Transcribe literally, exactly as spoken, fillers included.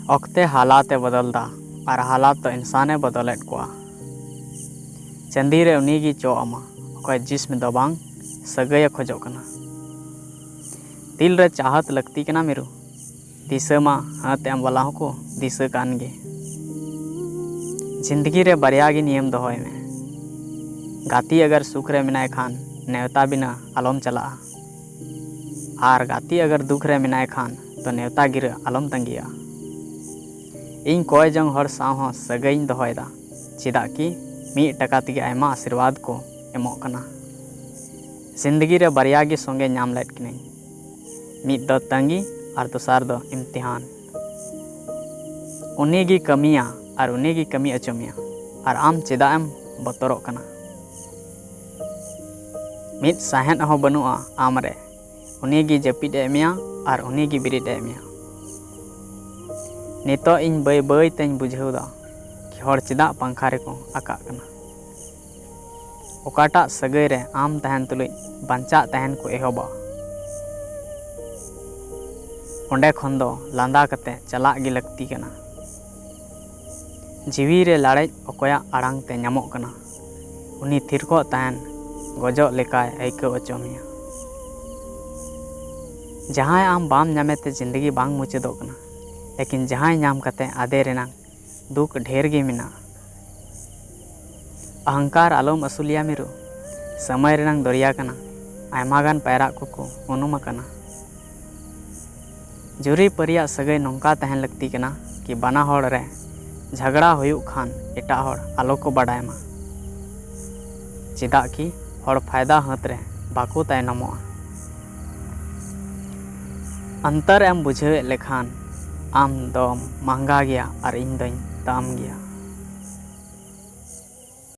ᱚᱠᱛᱮ ᱦᱟᱞᱟᱛ ᱮ ᱵᱚᱫᱚᱞ ᱫᱟ, ᱟᱨ ᱦᱟᱞᱟᱛ ᱫᱚ ᱤᱱᱥᱟᱱ ᱮ ᱵᱚᱫᱚᱞᱮᱫ ᱠᱚᱣᱟ᱾ ᱪᱟᱸᱫᱤ ᱨᱮ ᱩᱱᱤ ᱜᱮ ᱪᱚᱜ ᱟᱢᱟ, ᱚᱠᱚᱭ ᱡᱤᱥᱢ ᱫᱚ ᱵᱟᱝ, ᱥᱟᱹᱜᱟᱹᱭ ᱮ ᱠᱷᱚᱡᱚᱜ ᱠᱟᱱᱟ᱾ ᱫᱤᱞ ᱨᱮ ᱪᱟᱦᱟᱛ ᱞᱟᱹᱠᱛᱤ ᱠᱟᱱᱟ ᱢᱤᱨᱩ, ᱫᱤᱥᱟᱹ ᱢᱟ ᱦᱟᱛ ᱮᱢ ᱵᱟᱞᱟ ᱦᱚᱸᱠᱚ ᱫᱤᱥᱟᱹ ᱠᱟᱱ ᱜᱮ᱾ ᱡᱤᱱᱫᱜᱤ ᱨᱮ ᱵᱟᱨᱭᱟ ᱜᱮ ᱱᱤᱭᱚᱢ ᱫᱚᱦᱚᱭ ᱢᱮ, ᱜᱟᱛᱮ ᱟᱜᱟᱨ ᱥᱩᱠ ᱨᱮ ᱢᱮᱱᱟᱭ ᱠᱷᱟᱱ ᱱᱮᱣᱛᱟ ᱵᱤᱱᱟ ᱟᱞᱚᱢ ᱪᱟᱞᱟᱜᱼᱟ, ᱟᱨ ᱜᱟᱛᱮ ᱟᱜᱟᱨ ᱫᱩᱠ ᱨᱮ ᱢᱮᱱᱟᱭ ᱠᱷᱟᱱ ᱛᱚ ᱱᱮᱣᱛᱟ ᱜᱤᱨᱟᱹ ᱟᱞᱚᱢ ᱛᱟᱺᱜᱤᱭᱟ᱾ ᱤᱧ ᱠᱚᱭ ᱡᱚᱝ ᱦᱚᱲ ᱥᱟᱶ ᱦᱚᱸ ᱥᱟᱹᱜᱟᱹᱭᱤᱧ ᱫᱚᱦᱚᱭᱮᱫᱟ, ᱪᱮᱫᱟᱜ ᱠᱤ ᱢᱤᱫ ᱴᱟᱠᱟ ᱛᱮᱜᱮ ᱟᱭᱢᱟ ᱟᱥᱤᱨᱵᱟᱫᱽ ᱠᱚ ᱮᱢᱚᱜ ᱠᱟᱱᱟ᱾ ᱡᱤᱱᱫᱜᱤ ᱨᱮ ᱵᱟᱨᱭᱟ ᱜᱮ ᱥᱚᱸᱜᱮ ᱧᱟᱢ ᱞᱮᱫ ᱠᱤᱱᱟᱹᱧ, ᱢᱤᱫ ᱫᱚ ᱛᱟᱺᱜᱤ ᱟᱨ ᱫᱚᱥᱟᱨ ᱫᱚ ᱤᱢᱛᱤᱦᱟᱱ᱾ ᱩᱱᱤ ᱜᱮ ᱠᱟᱹᱢᱤᱭᱟ ᱟᱨ ᱩᱱᱤ ᱜᱮ ᱠᱟᱹᱢᱤ ᱚᱪᱚ ᱢᱮᱭᱟ, ᱟᱨ ᱟᱢ ᱪᱮᱫᱟᱜ ᱮᱢ ᱵᱚᱛᱚᱨᱚᱜ ᱠᱟᱱᱟ? ᱢᱤᱫ ᱥᱟᱦᱮᱫ ᱦᱚᱸ ᱵᱟᱹᱱᱩᱜᱼᱟ ᱟᱢ ᱨᱮ, ᱩᱱᱤ ᱜᱮ ᱡᱟᱹᱯᱤᱫ ᱮᱫ ᱢᱮᱭᱟ ᱟᱨ ᱩᱱᱤ ᱜᱮ ᱵᱮᱨᱮᱫ ᱮᱫ ᱢᱮᱭᱟ᱾ ᱱᱤᱛᱚᱜ ᱤᱧ ᱵᱟᱹᱭ ᱵᱟᱹᱭ ᱛᱮᱧ ᱵᱩᱡᱷᱟᱹᱣ ᱫᱟ ᱠᱤ ᱦᱚᱲ ᱪᱮᱫᱟᱜ ᱯᱟᱝᱠᱷᱟ ᱨᱮᱠᱚ ᱟᱠᱟᱜ ᱠᱟᱱᱟ᱾ ᱚᱠᱟᱴᱟᱜ ᱥᱟᱹᱜᱟᱹᱭ ᱨᱮ ᱟᱢ ᱛᱟᱦᱮᱱ ᱛᱩᱞᱩᱡ ᱵᱟᱧᱪᱟᱜ ᱛᱟᱦᱮᱱ ᱠᱚ ᱮᱦᱚᱵᱟ, ᱚᱸᱰᱮ ᱠᱷᱚᱱ ᱫᱚ ᱞᱟᱸᱫᱟ ᱠᱟᱛᱮ ᱪᱟᱞᱟᱜ ᱜᱮ ᱞᱟᱹᱠᱛᱤ ᱠᱟᱱᱟ᱾ ᱡᱤᱣᱤ ᱨᱮ ᱞᱟᱲᱮᱡ ᱚᱠᱚᱭᱟᱜ ᱟᱲᱟᱝ ᱛᱮ ᱧᱟᱢᱚᱜ ᱠᱟᱱᱟ, ᱩᱱᱤ ᱛᱷᱤᱨ ᱠᱚᱜ ᱛᱟᱦᱮᱱ ᱜᱚᱡᱚᱜ ᱞᱮᱠᱟᱭ ᱟᱹᱭᱠᱟᱹᱣ ᱦᱚᱪᱚ ᱢᱮᱭᱟ᱾ ᱡᱟᱦᱟᱸᱭ ᱟᱢ ᱵᱟᱢ ᱧᱟᱢᱮ ᱛᱮ ᱡᱤᱱᱫᱜᱤ ᱵᱟᱝ ᱢᱩᱪᱟᱹᱫᱚᱜ ᱠᱟᱱᱟ, ᱞᱮᱠᱤᱱ ᱡᱟᱦᱟᱸᱭ ᱧᱟᱢ ᱠᱟᱛᱮ ᱟᱫᱮ ᱨᱮᱱᱟᱝ ᱫᱩᱠ ᱰᱷᱮᱨ ᱜᱮ ᱢᱮᱱᱟᱜᱼᱟ᱾ ᱚᱦᱚᱝᱠᱟᱨ ᱟᱞᱚᱢ ᱟᱹᱥᱩᱞᱮᱭᱟ ᱢᱤᱨᱩ, ᱥᱟᱹᱢᱟᱹᱭ ᱨᱮᱱᱟᱝ ᱫᱚᱨᱭᱟ ᱠᱟᱱᱟ, ᱟᱭᱢᱟ ᱜᱟᱱ ᱯᱟᱭᱨᱟᱜ ᱠᱚᱠᱚ ᱩᱱᱩᱢ ᱟᱠᱟᱱᱟ᱾ ᱡᱩᱨᱤ ᱯᱟᱹᱨᱤᱭᱟᱜ ᱥᱟᱹᱜᱟᱹᱭ ᱱᱚᱝᱠᱟ ᱛᱟᱦᱮᱱ ᱞᱟᱹᱠᱛᱤ ᱠᱟᱱᱟ ᱠᱤ ᱵᱟᱱᱟ ᱦᱚᱲ ᱨᱮ ᱡᱷᱟᱜᱽᱲᱟ ᱦᱩᱭᱩᱜ ᱠᱷᱟᱱ ᱮᱴᱟᱜ ᱦᱚᱲ ᱟᱞᱚ ᱠᱚ ᱵᱟᱰᱟᱭ ᱢᱟ, ᱪᱮᱫᱟᱜ ᱠᱤ ᱦᱚᱲ ᱯᱷᱟᱭᱫᱟ ᱦᱟᱹᱛ ᱨᱮ ᱵᱟᱠᱚ ᱛᱟᱭᱱᱚᱢᱚᱜᱼᱟ᱾ ᱚᱱᱛᱚᱨ ᱮᱢ ᱵᱩᱡᱷᱟᱹᱣᱮᱫ ᱞᱮᱠᱷᱟᱱ ᱟᱢ ᱫᱚᱢ ᱢᱟᱸᱦᱜᱟ ᱜᱮᱭᱟ ᱟᱨ ᱤᱧ ᱫᱚᱧ ᱫᱟᱢ ᱜᱮᱭᱟ᱾